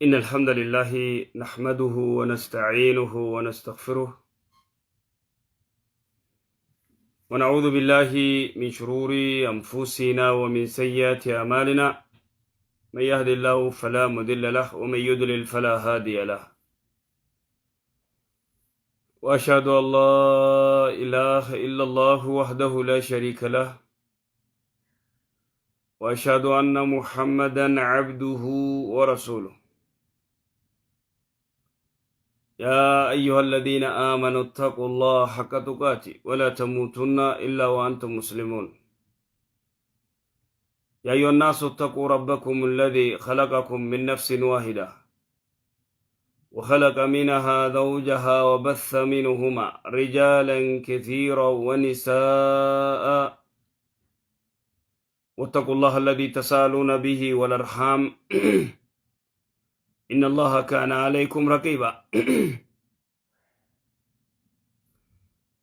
إن الحمد لله نحمده ونستعينه ونستغفره ونعوذ بالله من شرور أنفسنا ومن سيئات أعمالنا، من يهد الله فلا مضل له ومن يضلل فلا هادي له، وأشهد أن لا إله إلا الله وحده لا شريك له، وأشهد أن محمدا عبده ورسوله. يا أيها الذين آمنوا اتقوا الله حق تقاته ولا تموتن إلا وأنتم مسلمون. يا أيها الناس اتقوا ربكم الذي خلقكم من نفس واحدة وخلق منها زوجها وبث منهما رجالا كثيرا ونساء، واتقوا الله الذي تسالون به والأرحام إن الله كان عليكم رقيبا.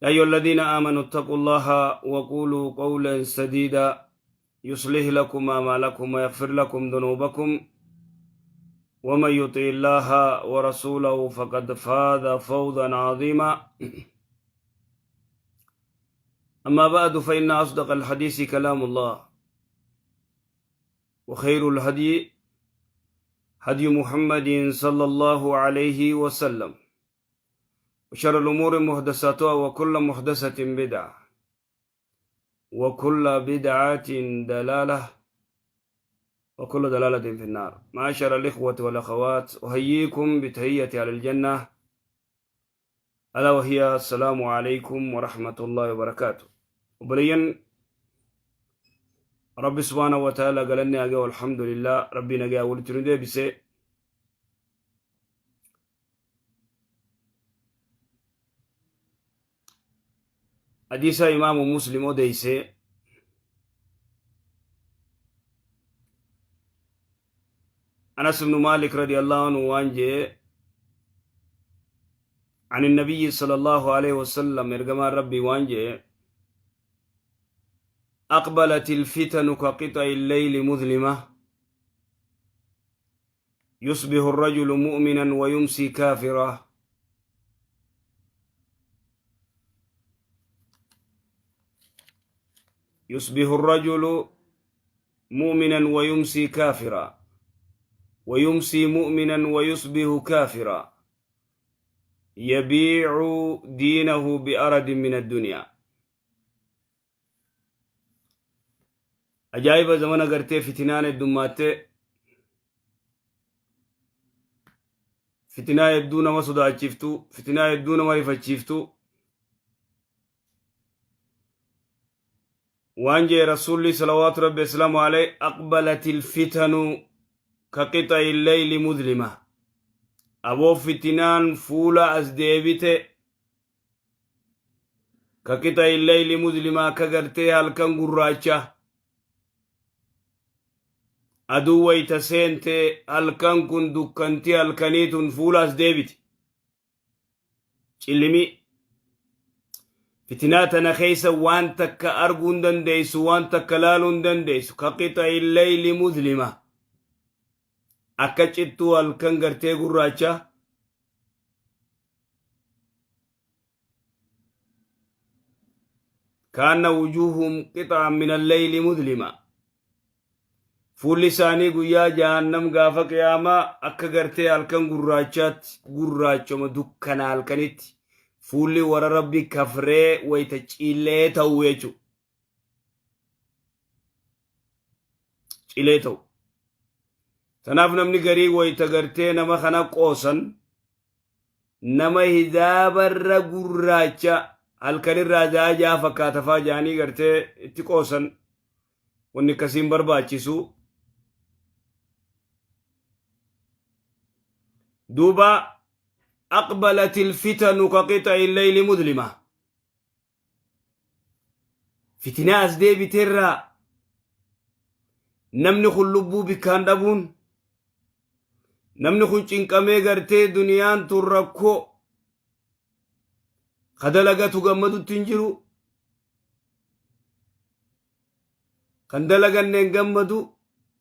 يا أيها الذين آمنوا اتقوا الله وقولوا قولا سديدا يصلح لكم أعمالكم ويغفر لكم ذنوبكم، ومن يطع الله ورسوله فقد فاز فوزا عظيما. أما بعد، فإن أصدق الحديث كلام الله، وخير الهدي هدي محمد صلى الله عليه وسلم، وشر الأمور محدثاتها، وكل محدثة بدعة، وكل بدعة دلالة، وكل دلالة في النار. معاشر الإخوة والأخوات، أحييكم بتحية أهل الجنة، ألا وهي السلام عليكم ورحمة الله وبركاته. Obboleeyyan، Rabbi سبحانه وتعالى galanni haa ga'u. الحمد لله، Rabbi nagaa walitti nu deebise. Hadiisa Imaamu Muslim odeyse, Anas ibnu Malik رضي الله عنه waan jee عن النبي صلى الله عليه وسلم، ergamaan Rabbii waan jee: أقبلت الفتن كقطع الليل مظلمة، يصبح الرجل مؤمنا ويمسي كافرا. يصبح الرجل مؤمنا ويمسي كافرا، ويمسي مؤمنا ويصبح كافرا، يبيع دينه بعرض من الدنيا. Ajaa'iba! Zamana gartee fitinaan heddummaate, fitinaa hedduu nama sodaachiftu, fitinaa hedduu nama rifachiiftu. Waan jee Rasuulli صلوات ربي وسلامه عليه: أقبلت الفتن كقطع الليل مظلمة. Aboo, fitinaan fuula as deebite، كقطع الليل مظلمة, akka gartee halkan gurraacha aduu wayta seente, halkan kun dukkantii halkaniitun fuula as deebiti. Cilimi fitinaa tana keessa waan takka arguu hin dandeessu, waan takka laaluu hin dandeessu. كقطع الليل مظلمة, akka cittuu halkan gartee gurraacha. كأن وجوههم قطعا من الليل مظلمة. Fuulli isaanii guyyaa jahannam, gaafa qiyaamaa, akka gartee halkan gurraachaatti, gurraachoma dukkana halkanitti, fuulli warra Rabbi kafree wayta ciillee ta'u jechuudha. Cilee ta'u. Tanaaf namni garii wayta gartee nama kana qoosan, nama hidaabarra gurraacha halkanirraa jaajaa fakkaatafaa jaanii gartee itti qoosan. Wanni akkasiin barbaachisu. Duuba أقبلت الفتن كقطع الليل مظلمة. Fitinaa as deebiteerraa namni kun lubbuu bikkaan dhabuun, namni kun cinqamee gartee duniyaan tun rakkoo, ka dalagatu gammadutti hin jiru, kan dalaganneen gammadu,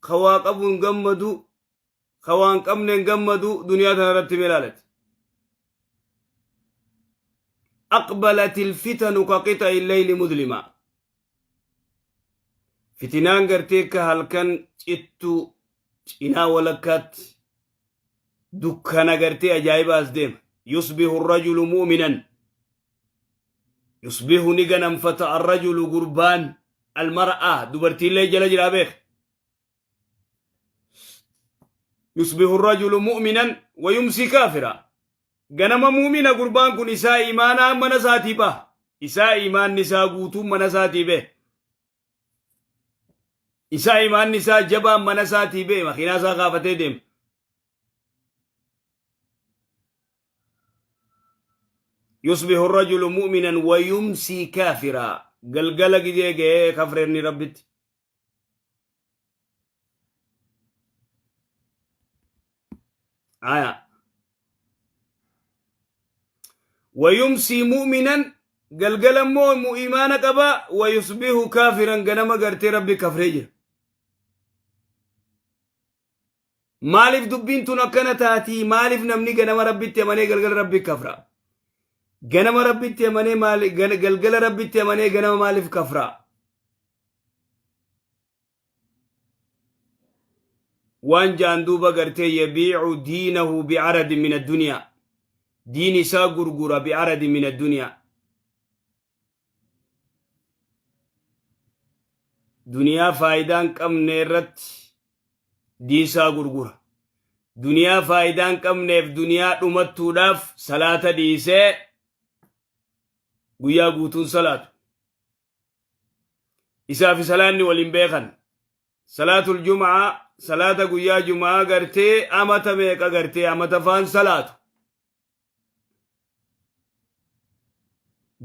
ka waa qabuun gammadu. Ka waan qabneen gammadu duniyaa tana irratti mee ilaalati. Aqbalat ilfitanu ka qixa'i leyli mudlima. Fitinaan gartee ka halkan cittuu cinaa walakkaatti dukkana gartee ajaa'ibaa as deema. Yusbihu rajulu mu'minan. Yusbihu ni ganamfata arrajulu gurbaan almar'aa dubartiillee jala jiraa beeka. Yusbihu rajulu mu'minan wa yumsi kaafira. Ganama mu'mina gurbaan kun isaa imaanaa mana isaatii baha. Isaa imaanni isaa guutuun mana isaatii bahe. Isaa imaanni isaa jabaan mana isaatii bahe makiinaa isaa kaafatee deema. Yusbihu rajulu mu'minan wa yumsii kaafira. Galgala gizee ga'ee kafreenni rabbitti. Aya. Wayumsii mu'minan galgala immoo mu imaana qaba wayusbihu kaafiran ganama gartee rabbi kafree jira. Maaliif dubbiin tun akkana taatii? Maaliif namni ganama rabbitti amanee galgala rabbi kafra? Ganama rabbitti amanee maali galgala rabbitti amanee ganama maaliif kafra? Waan jaan duuba gartee yabiicu diinahu bi'aradin min addunyaa. Diin isaa gurgura bi'aradin min addunyaa. Duniyaa faayidaa hin qabne irratti diinsaa gurgura. Duniyaa faayidaa hin qabneef duniyaa dhumattuudhaaf salaata dhiisee guyyaa guutuun salaatu. Isaa fi salaanni waliin beekan. Salaatul Jum'aa salaata guyyaa Jum'aa gartee amata meeqa gartee amata faan salaatu.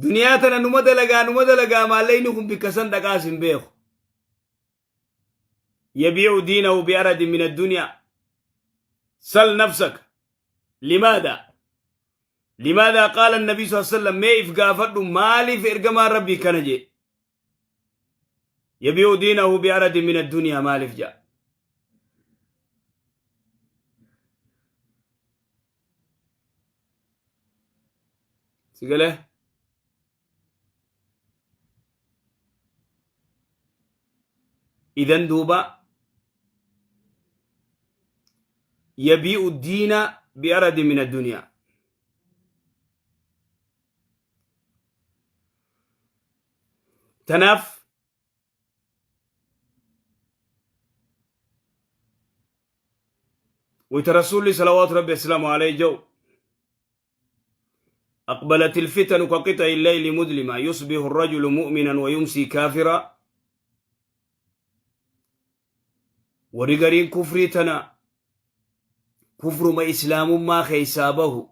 Duniyaa tana numa dalagaa numa dalagaa maallayni kun bikka san dhaqaas hin beeku. Yabiicu diinahu bi'aradin min addunyaa. Sal nafsaka. Limaada? Limaada qaala nabii sallallahu alaihi wasallam mee if gaafadhu maaliif ergamaan rabbii kana jee? Yabiicu diinahu bi'aradin min addunyaa maaliif jaa? Si galee? Idan duuba yabii'u diina bi'aradi min addunyaa. Tanaaf Wayta Rasuulli salawaatu Rabbi aslaamu alayhi jedhu أقبلت الفتن كقطع الليل مظلما يصبح الرجل مؤمنا ويمسي كافرا ورقرين كفري تنا كفر ما إسلام ما خيسابه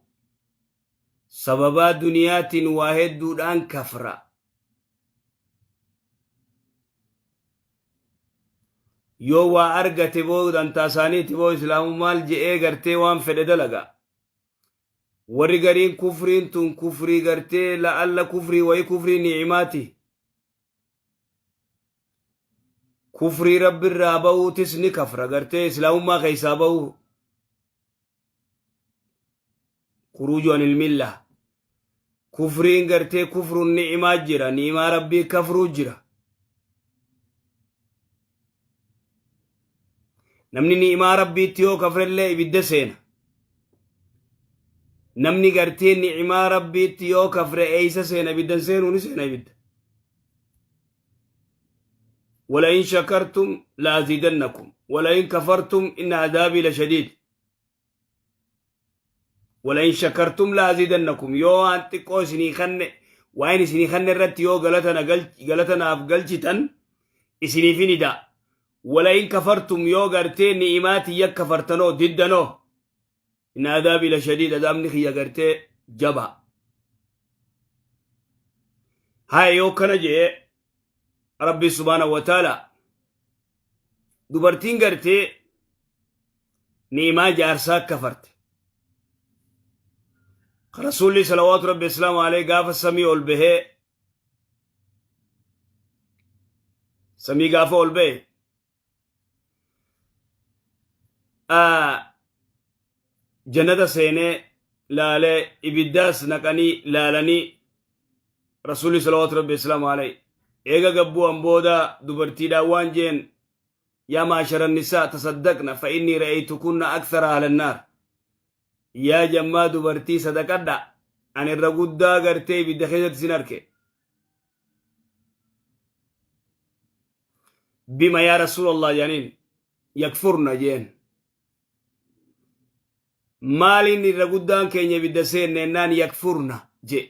سببا دنيات واحد دودان كفرا Yoo waa argate boo dantaa isaaniiti boo islaamummaal je'ee gartee waan fedhe dalaga. Warri gariin kufriin tun kufrii gartee la'alla kufrii wayi kufrii ni'imaati. Kufrii rabbirraa bahuutis ni kafra gartee islaamummaa keessaa bahuu. Khuruuju anil milla. Kufriin gartee kufruun ni'imaa jira. Ni'imaa rabbii kafruu jira. Namni ni'imaa rabbiitti yoo kafrellee ibidda seena. Namni gartee ni'imaa rabbiitti yoo kafre eeysa seena ibiddan seenuu ni seena ibidda. Wala in shakartum la azidannakum wala in kafartum inna adaabii la shadiid. Wala in shakartum la azidannakum yoo waan xiqqoo isinii kanne waan isinii kanne irratti yoo galata na galata naaf galchitan isiniif hin ida'a. Wala in kafartum yoo gartee ni'imaa tiyya kafartanoo diddanoo inna adaabii la shadiid adaabni kiyya gartee jabaa. Haya yoo kana je'e Rabbi subhaanahu wa ta'ala dubartiin gartee ni'imaa jaarsaa kafarte. Rasuulli salawaatu rabbi islaamu alayhi gaafa samii ol bahee samii gaafa ol bahe Jannata seenee laalee ibiddaas naqanii laalanii Rasuulli salawaatu rabbi islaamu alayhi eega gabbu'an booda dubartiidhaan waan jeen yaa maashara nisaa tasaddaqna fa innii ra'aytukunna akthara ahlannaar yaa jammaa dubartii sadaqadha ani irra guddaa gartee ibidda keessatti isin arke bima yaa rasuulallah jedhaniin yakfurna jeen maaliin irra guddaan keenya ibidda seenne ennaan yakfurna je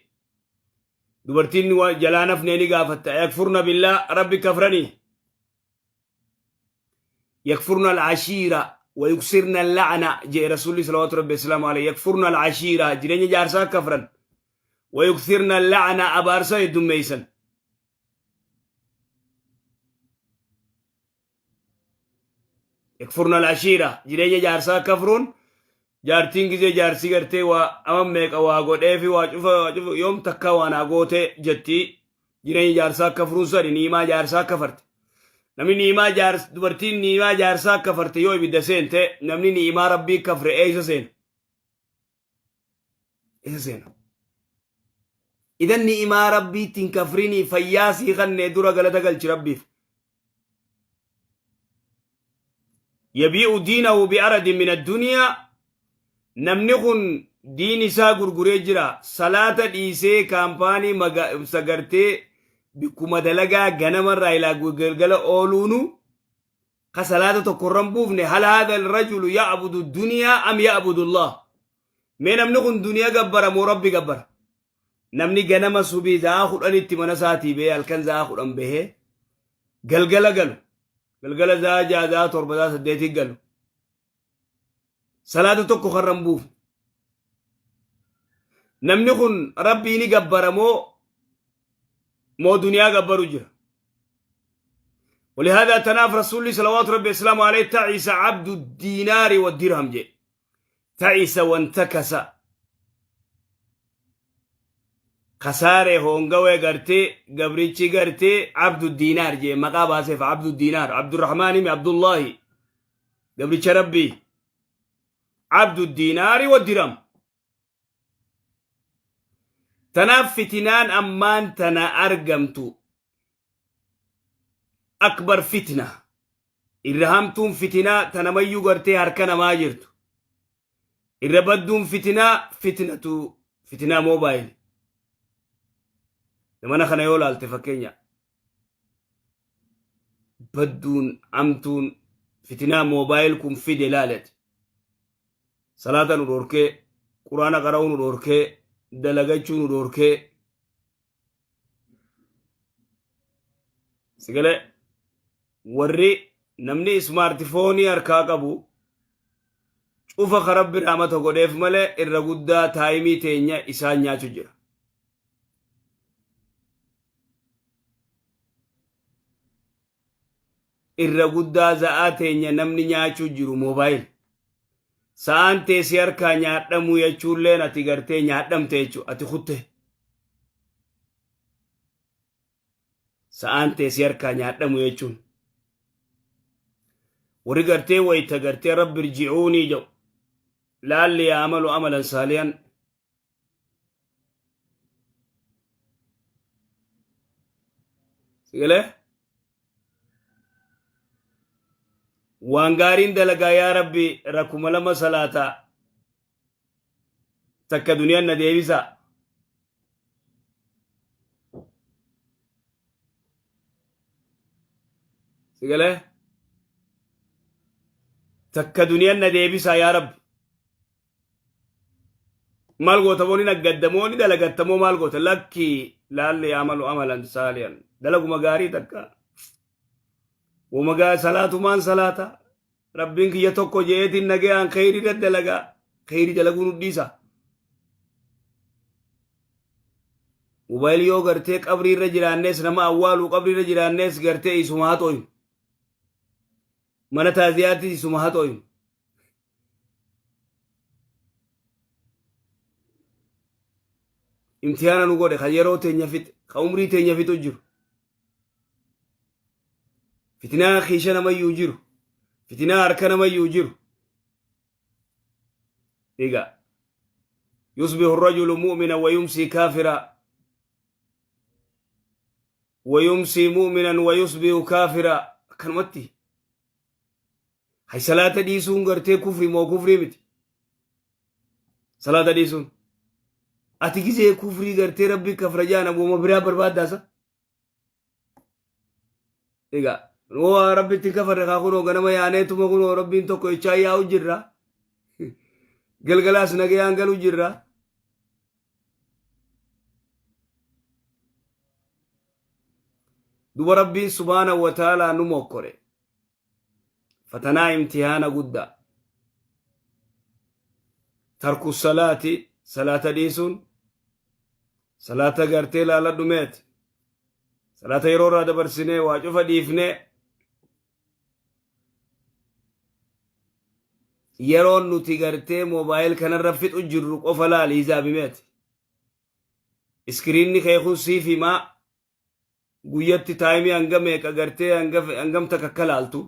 dubartiin jalaa nafnee ni gaafatta yakfurna billaa rabbi kafranii yakfurna al'ashiira wayuksirna la'ana jee rasuulli salawaatu rabbi wasalaamu alayhi yakfurna al'ashiira jireenya jaarsaa kafran wayuksirna la'ana abaarsa heddummeeysan Yakfurna al-ashiira jireenya jaarsaa kafruun jaartiin gizee jaarsi gartee waa ama meeqa waa godhee fi waa cufa waa cufa yoom takkaa waa naa gootee jetti jireenya jaarsaa kafruun sani niimaa jaarsaa kafarte. Namni niimaa jaars dubartiin niimaa jaarsaa kafarte yoo ibidda seente namni niimaa rabbii kafre eessa seena? Eessa seena? Idan ni'imaa rabbiitti hin kafrinii fayyaa sii kannee dura galata galchi rabbiif. Yabii'u diinahu bi'aradin min addunyaa namni kun diin isaa gurguree jira salaata dhiisee kaampaanii sagartee bikkuma dalagaa ganamarraa ilaa galgala ooluunu ka salaata tokko irra hin buufne hal haadha alrajulu ya'budu duniyaa am ya'budu Allah mee namni kun duniyaa gabbara moo rabbi gabbara namni ganama subii za'a 10tti mana isaatii bahee halkan za'a 10 bahee galgala galu galgala za'a 6 za'a 7 za'a 8 galu salaata tokko karra hin buufne namni kun rabbii ni gabbara moo moo duniyaa gabbaru jira ولهذا تناف رسول صلوات ربي وسلامه عليه تعس عبد الدينار والدرهم جي تعس وانتكس خساره هونغوي غرتي غبريتشي غرتي عبد الدينار جي مقا باسف عبد الدينار عبد الرحمن عبد الله gabricha rabbii abdu diinaari wa diram tanaaf fitinaan ammaan tana argamtu akbar fitna irra hamtuun fitinaa tanamayyuu gartee harka namaa jirtu irra badduun fitinaa fitnatu fitinaa moobaayil mana kana yoo laalte fakkeenya badduun amtuun fitinaa moobaayil kun fide laalet salaata nu dhorkee quraana qara'uu nu dhorkee dalagachuu nu dhorkee sigalee warri namni ismaartifoonii harkaa qabu cufa ka rabbi rahmata godheef malee irra guddaa taayimii teenya isaan nyaachu jira. Irra guddaa za'aa teenya namni nyaachuu jiru moobaayil. Sa'aan tee si harkaa nyaadhamuu jechuulleen ati gartee nyaadhamte jechuudha ati kutte. Sa'aan tee si harkaa nyaadhamu jechuun. Warri gartee wayita gartee rabbi irji'uunii jedhu. Laalli yaa amalu amalan saaliyan. Sigalee? Waan gaariin dalagaa yaa rabbi rakkuma lama salaataa takka duniyaan na deebisaa. Sigalee? Takka duniyaan na deebisaa yaa rabbi. Maal goota moo ni naggadda moo ni dalagatta moo maal goota lakki laalli amalu amalan saaliyan dalaguma gaarii takka wama gaa salaatumaan salaata rabbiin kiyya tokko jeetiin nagayaan kheyrii daddalagaa kheyrii dalaguu nu dhiisa mobaayil yoo gartee qabrii irra jiraannees nama awwaaluu qabrii irra jiraannees gartee isuma haxooyu mana taaziyaattis isuma haxooyu Imtihaana nu godhe kan yeroo teenya fixe kan umrii teenya fixu jiru. Fitinaa kiisha namayyuu jiru. Fitinaa harka namayyuu jiru. Egaa yusbihu rajulu mu'mina wa yumsii kaafira wa yumsii mu'minan wa yusbihu kaafira akkanumatti. Hay salaata dhiisuun gartee kufri moo kufrii miti? Salaata dhiisuun. Ati gizee kufrii gartee rabbi kafra jaan abuma biraa barbaaddaasa? Egaa waa rabbitti kafarre kaa kunoo ganama yaaneetuma kunoo rabbiin tokko jechaa yaa'u jirra. Galgalaas nagayaan galu jirra. Duba rabbiin subhaanahu wa ta'aalaa nu mokkore. Fatanaa imtihaana guddaa. Tarku salaati salaata dhiisuun salaata gartee laaladhu meeti. Salaata yeroo irraa dabarsinee waa cufa dhiifnee yeroon nuti gartee moobaayil kanarra fixu jirru qofa laali hizaabi meeti. Iskiriinni kee kun siif himaa guyyatti taayimii hanga meeqa gartee hangam takka akka laaltu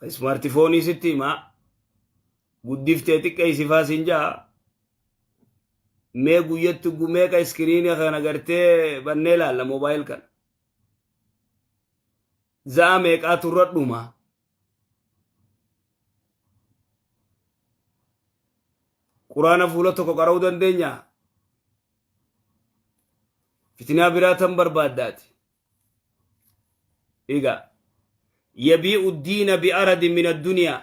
ismaartifoonii sitti himaa guddiftee xiqqeessifaa siin ja'a mee guyyatti meeqa iskiriinii kana gartee bannee laalla moobaayil kana za'a meeqaa turra dhuma quraana fuula tokko qara'uu dandeenyaa Fitinaa biraa tan barbaaddaati. Egaa yabii'u diina bi'aradi min addunyaa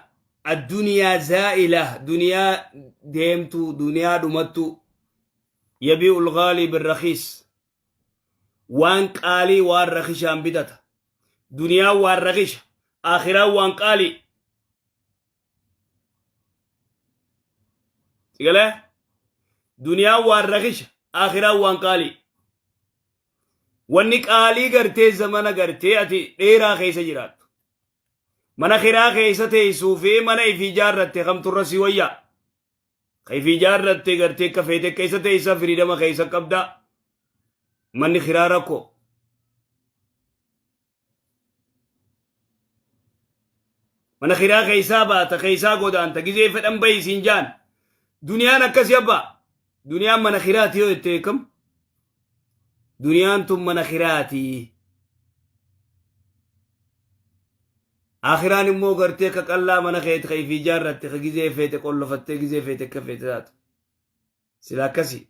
addunyaa zaa'ila duniyaa deemtuu duniyaa dhumattuu yabii'u lgaalii birrakiis waan qaalii waan rakishaan bitata duniyaa waan rakisha aakhiraan waan qaalii Sigalee duniyaan waan rakisha akiraan waan qaalii. Wanni qaalii gartee zamana gartee ati dheeraa keessa jiraattu. Mana kiraa keessa teessuu fi mana ifii ijaarratte kamturra si wayyaa. Ka ifii ijaarratte gartee akka feete keessa teessa firiidama keessa qabda. Manni kiraa rakkoo. Mana kiraa keessaa baata keessaa godaanta gizee fedhan bahi siin jaan. Duniyaan akkasi abbaa. Duniyaan mana kiraati yoo jette kam? Duniyaan tun mana kiraati. Akiraan immoo gartee ka qallaa mana keeti ka ifii ijaarratte ka gizee feete qollofattee gizee feete akka feete taatu. Sila akkasi.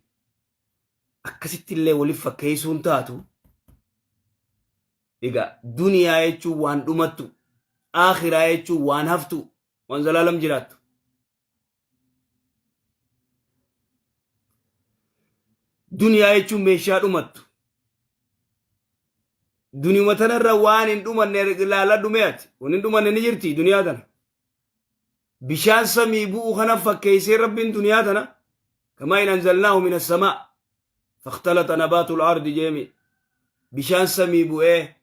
Akkasitti illee waliif fakkeessuun taatu. Egaa duniyaa jechuun waan dhumattu, aakhiraa jechuun waan haftu, waan zalaalam jiraattu. Duniyaa jechuun meeshaa dhumattu. Duniyuma tanarra waan hin dhumanne ilaaladhu mee ati. Waan hin dhumanne ni jirti duniyaa tana. Bishaan samii bu'u kana fakkeessee Rabbiin duniyaa tana kamaa in anzalnaahu min assamaa fakhtalata nabaatul ardi jeemi. Bishaan samii bu'ee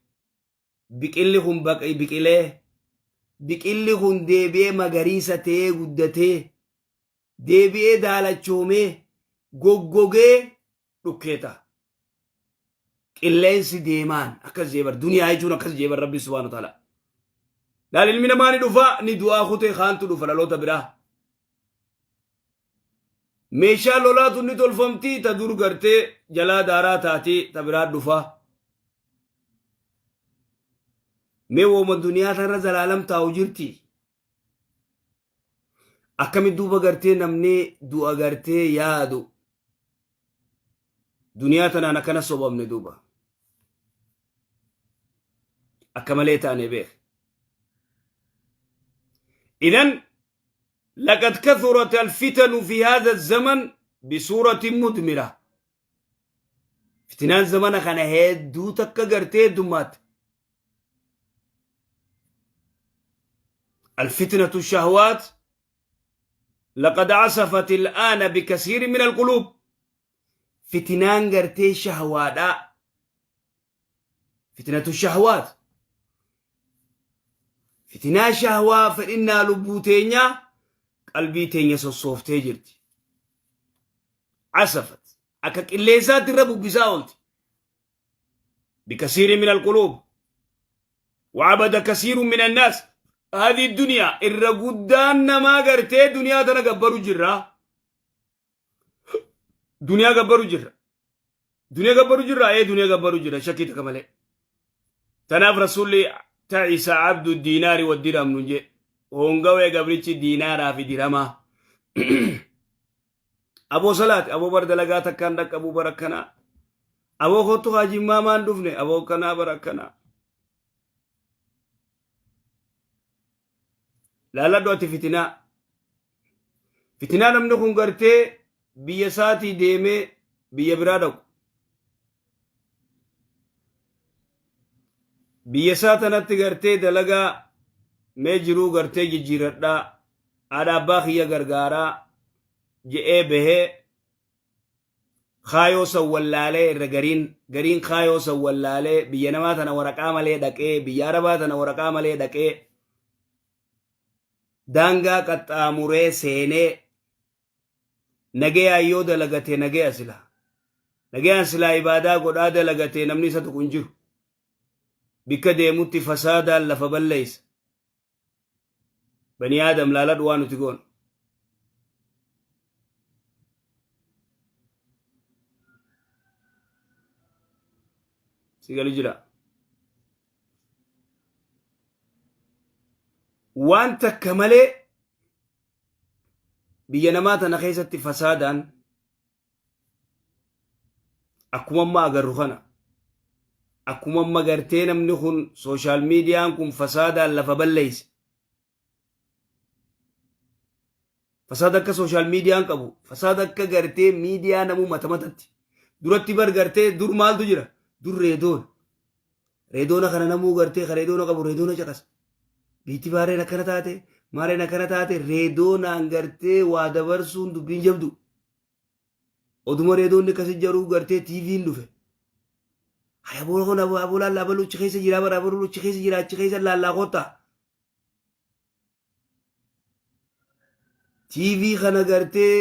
biqilli kun biqilee biqilli kun deebi'ee magariisa ta'ee guddatee deebi'ee daalachoomee goggogee dhukkee ta'a. Qilleensi deemaan akkas jee bar duniyaa jechuun akkas jee bar rabbi subhaanahu wa ta'ala. Laal ilmi namaa ni dhufa ni du'aa kutee kaantu dhufa dhaloota biraa. Meeshaa lolaatu ni tolfamti ta dur gartee jalaa daaraa taati ta biraa dhufa. Mee wooma duniyaa tanarra zalaalam taa'u jirti. Akkami duuba gartee namni du'a gartee yaadu. Duniyaa tanaan akkana sobamne duuba. Akka malee taane beek. Idan laqad kathurat alfitanu fi hadha zaman bisuuratin mudmira. Fitinaan zamana kana hedduu takka gartee heddummaatti. الفتنة الشهوات لقد عصفت الآن بكثير من القلوب فتنان قرتي شهوات فتنة الشهوات فتنة شهوة فإنا لبوتينيا قلبي تينيا سوفتي جرتي عصفت أكا قليسات الربو بساولتي بكثير من القلوب وعبد كثير من الناس Hadi duniyaa irra guddaan namaa gartee duniyaa tana gabbaru jirra. Duniyaa gabbaru jirra. Duniyaa gabbaru jirra ee duniyaa gabbaru jirra shakkii takka malee. Tanaaf rasuulli ta'isa abdu diinaari wa dirham nun jee. Hongawee gabrichi diinaaraa fi diramaa. Aboo salaati aboo bar dalagaa takkaan dhaqqabuu bar akkanaa. Aboo kottu haa jimmaa maan dhufne aboo akkanaa bar akkanaa. Laaladhu ati fitinaa. Fitinaa namni kun gartee biyya isaatii deemee biyya biraa dhaqu. Biyya isaa tanatti gartee dalagaa mee jiruu gartee jijjiiradhaa haadha abbaa kiyya gargaaraa je'ee bahee kaayoo san wallaalee irra gariin gariin kaayoo san wallaalee biyya namaa tana waraqaa malee dhaqee biyya arabaa tana waraqaa malee dhaqee daangaa qaxxaamuree seenee nagayaan yoo dalagate nagaya sila nagayaan silaa ibaadaa godhaa dalagate namni isa tuqu hin jiru bikka deemutti fasaadaan lafa balleessa bani aadam laaladhu waan nuti goonu si galu jira waan takka malee biyya namaa tana keessatti fasaadaan akkuma amma agarru kana akkuma amma gartee namni kun sooshaal miidiyaan kun fasaadaan lafa balleeyse fasaada akka sooshaal miidiyaan qabu fasaada akka gartee miidiyaa namuu mata matatti duratti bar gartee dur maaltu jira dur reedoona reedoona kana namuu gartee ka reedoona qabu reedoona caqasa biitti baareen akkana taate maareen akkana taate reedoonaan gartee waa dabarsuun dubbiin jabdu Oduma reedoonni akkasi jaruu gartee TV'n dhufe. Haya boola kun aboo laallaa baluu achi keessa jira bara abaluu achi keessa jira achi keessa laallaa kottaa. TV kana gartee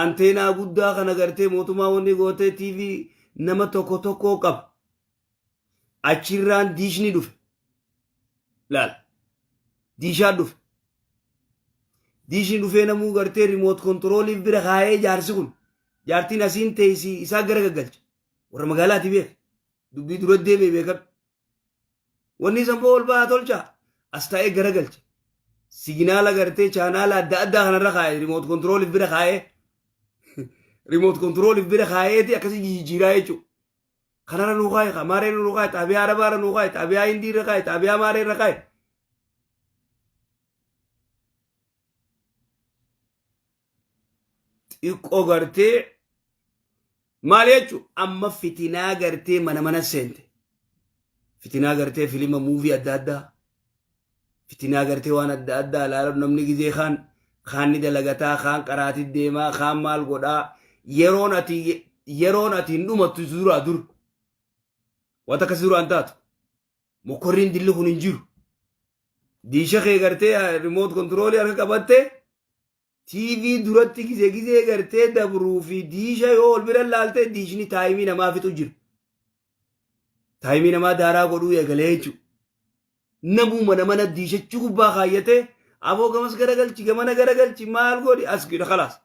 anteenaa guddaa kana gartee mootummaa wanni gootee TV nama tokko tokkoo qaba. Achirraan diishni dhufe. Laal. Diishaan dhufe. Diishni dhufee namuu gartee rimoot kontirooliif bira kaayee jaarsi kun jaartiin asiin teessi isaa gara gaggalcha. Warra magaalaati beeka. Dubbii dura deemee beekadhu. Wanni isan boo ol ba'aa tolcha. As taa'ee gara galcha. Siginaala gartee chaanaala adda addaa kanarra kaayee rimoot kontirooliif bira kaayee rimoot kontirooliif bira kaayeeti akkasii jijjiiraa jechuudha. Kanarra nuu kaaye, ka maaree nuu kaaye, xaabiyaa Arabaarra nuu kaaye, xaabiyaa Hindiirra kaaye, xaabiyaa maareerra kaaye. Xiqqoo gartee maal jechuun amma fitinaa gartee mana mana seente. Fitinaa gartee filima muuvii adda addaa. Fitinaa gartee waan adda addaa ilaalu namni gizee kaan kaan ni dalagataa kaan qaraatii deemaa kaan maal godhaa yeroon ati yeroon ati hin dhumattu duraa dur wanta akkasii duraan taatu mokorriin dilli kun hin jiru diisha kee gartee rimoot kontiroolii harka qabatte TV duratti gizee gizee gartee dabruu fi diisha yoo ol bira laalte diishni taayimii namaa fixu jira. Taayimii namaa daaraa godhuu eegalee jechuudha. Namuu mana mana diishachuu gubbaa kaayyatee aboo gamas garagalchi gamana garagalchi maal godhi as gidha kalaas.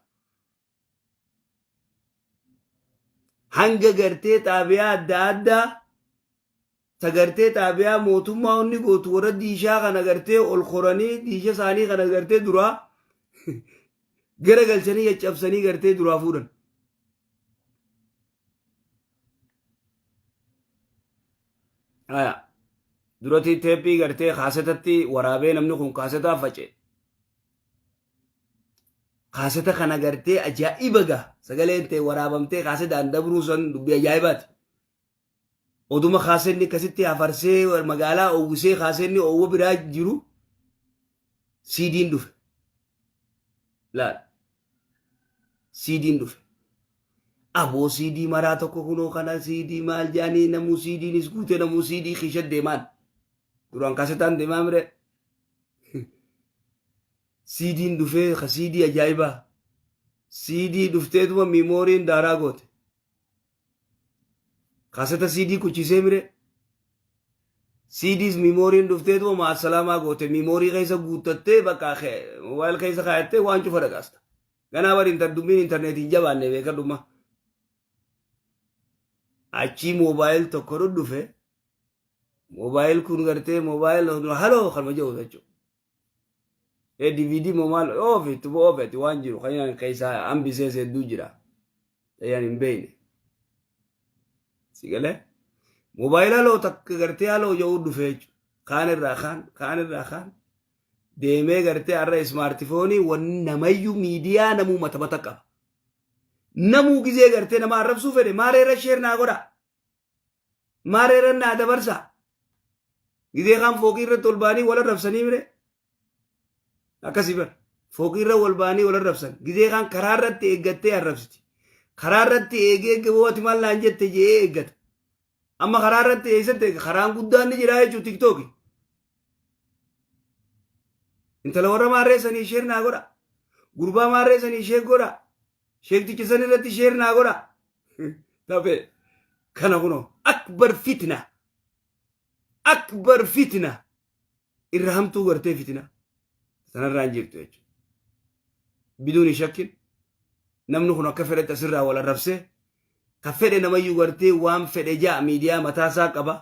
Hanga gartee xaabiyaa adda addaa ta gartee xaabiyaa mootummaa onni gootu warra diishaa kana gartee ol koranii diisha isaanii kana gartee duraa gara galchanii caccabsanii gartee duraa fuudhan. Aya. Duratti teephii gartee kaasetatti waraabee namni kun kaasetaa face. Kaaseta kana gartee ajaa'iba gaa sagaleen ta'e waraabamtee kaasetaan dabruu san dubbii ajaa'ibaati. Oduma kaasenni akkasitti hafarsee magaalaa oowwisee kaasenni oowwa biraa jiru siidiin dhufe. Laal. Siidiin dhufe. Aboo siidii maraa tokko kunoo kana siidii maal jaanii namuu siidiinis guutee namuu siidii kiisha deemaan. Duraan kaasetaan deemaa mire. Siidiin dhufee ka siidii ajaa'ibaa. Siidii dhufteetuma miimooriin daaraa goote. Kaaseta CD kuchisee mire. CDs memoryn dhufteetuma maasalaamaa goote, memory keessa guuttattee, bakka mobile keessa kaayattee waan cufa dhagaasta. Ganaa bari dubbiin intarneetiin jabaanne beekadhuma. Achii mobile tokko dhufe. Mobile kun gartee mobile haloo kanuma jedhu jechuudha. DVD moo maal oofe itti oofeeti waan jiru kan keessaa hambisee hedduu jira. Tayyaan hin beekne. Si galee? Mobile haloo takka gartee haloo jedhu dhufe jechuudha. Kaan irraa kaan, kaan irraa kaan. Deemee gartee har'a smartphone wanni namayyuu miidiyaa namuu mata mata qaba. Namuu gizee gartee nama arrabsuu fedhe, maareera share naa godha. Maareera naa dabarsa. Gizee kaan fooqii irratti ol ba'anii wal arrabsanii mire. Akkasii bara. Fooqii irra wal ba'anii wal arrabsan. Gizee kaan karaa irratti eeggattee arrabsiti. Karaa irratti eegee eegee ati maal naan jette jee eeggata. Amma karaa irratti eessatti eega? Karaan guddaan ni jira jechuudha, TikTok. Intala warra maarree sanii share naa godha. Gurbaa maarree sanii share godha. Sheekticha san irratti share naa godha. Taphee kana kunoo akbar fitna. Akbar fitna. Irra hamtuu gartee fitina. Sanarraan jirtu jechuudha. Biduun shakkin namni kun akka fedhetti asirraa wal arrabsee, ka fedhe namayyuu gartee waan fedhe ja'a, miidiyaa mataasaa qaba.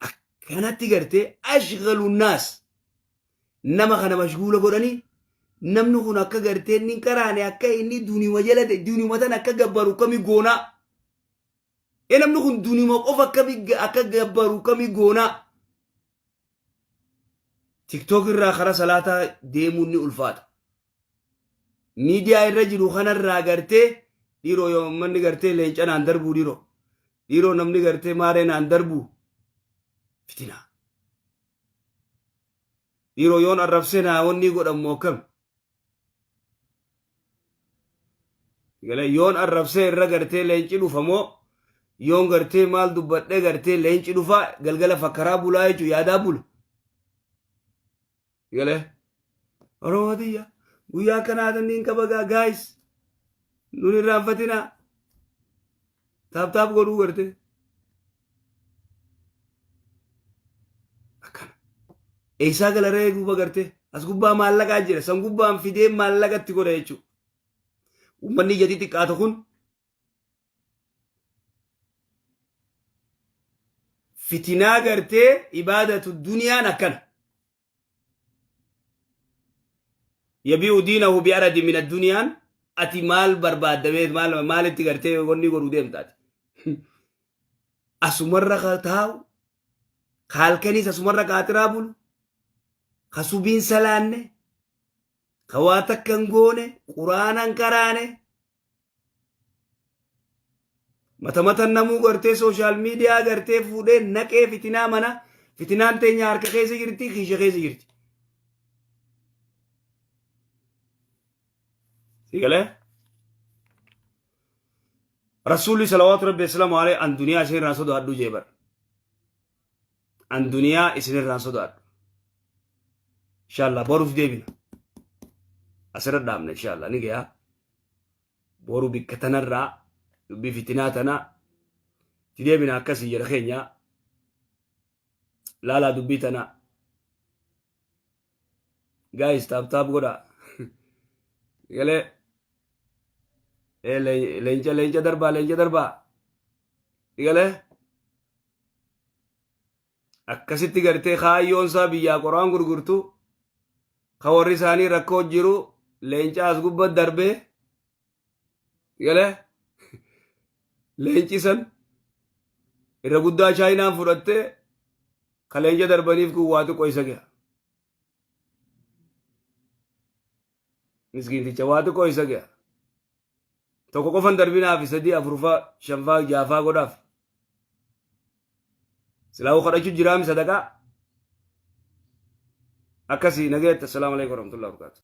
Akkanatti gartee ashgalu naas nama kana mashguula godhanii, namni kun akka gartee inni hin qaraane, akka inni duniyuma jala duniyuma tan akka gabbaru kami goonaa. E namni kun duniyuma qofa akka gabbaru kami goonaa. TikTok irraa karaa salaataa deemuun ni ulfaata. Miidiyaa irra jiru kanarraa gartee dhiiroo yoo manni gartee leenca naan darbuu, dhiiroo. Dhiiroo namni gartee maaree naan darbuu fitinaa. Dhiiroo yoon arrabsee naa wanni godhamu akkam? Yoon arrabsee irra gartee leenci dhufa moo, yoon gartee maal dubbadhee gartee leenci dhufa, galgala fakkaraa bulaa jechuun yaadaa bula. Galee Oromoo tiyya, guyyaa akkanaa tanniin qaba gaa. Guys, nun irraanfatinaa, tap tap godhuu gartee. Akkana. Eessaa galaree guuba gartee as gubbaa maallaqaa jira, san gubbaan fidee maallaqatti godha jechuudha. Uummanni ija xixiqqaatu kun fitinaa gartee ibaadatu duniyaan akkana. Yabi'u diinahu bi'aradi min adduniyaan, ati maal barbaaddamee maal maalitti gartee wanni godhuu deemtaati. Asumarra ka taa'u, ka halkaniis asumarra qaatiraa bulu, ka subiin salaanne, ka waa takka hin goone, quraana hin qaraane, mata matan namuu gartee social media gartee fuudhee naqee fitinaa mana. Fitinaan teenya harka keessa jirti, kiisha keessa jirti. Sigalee? Rasuulli salawaatu rabbi islaamu alayhi an duniyaa isin irraan sodaadhu jee bar. An duniyaa isin irraan sodaadhu. Inshallah boruuf deebina. Asirra dhaabna, inshallah ni gayaa. Boru bikka tanarraa dubbii fitinaa tana itti deebina. Akkasii jira keenya. Laalaa dubbii tana. Guys, tap tap godha. Galee. Leenca leenca darbaa, leenca darbaa. Galee. Akkasitti gartee kaayyoon isaa biyyaa qoraan gurgurtu, ka warri isaanii rakkoo jiru leenca as gubbat darbee, galee, leenci san irra guddaa Chaayinaan fudhattee, ka leenca darbaniif kun waa xiqqoo isa gaha. Miskiinticha waa xiqqoo isa gaha. Tokko qofan darbinaaf, sadii, afurfaa, shanfaa, jaafaa godhaaf. Silaa'uu kadhachuu jiraami sadaqaa. Akkasii nageetti. Assalaamu alaikum warahmatullahi wabarakatuh.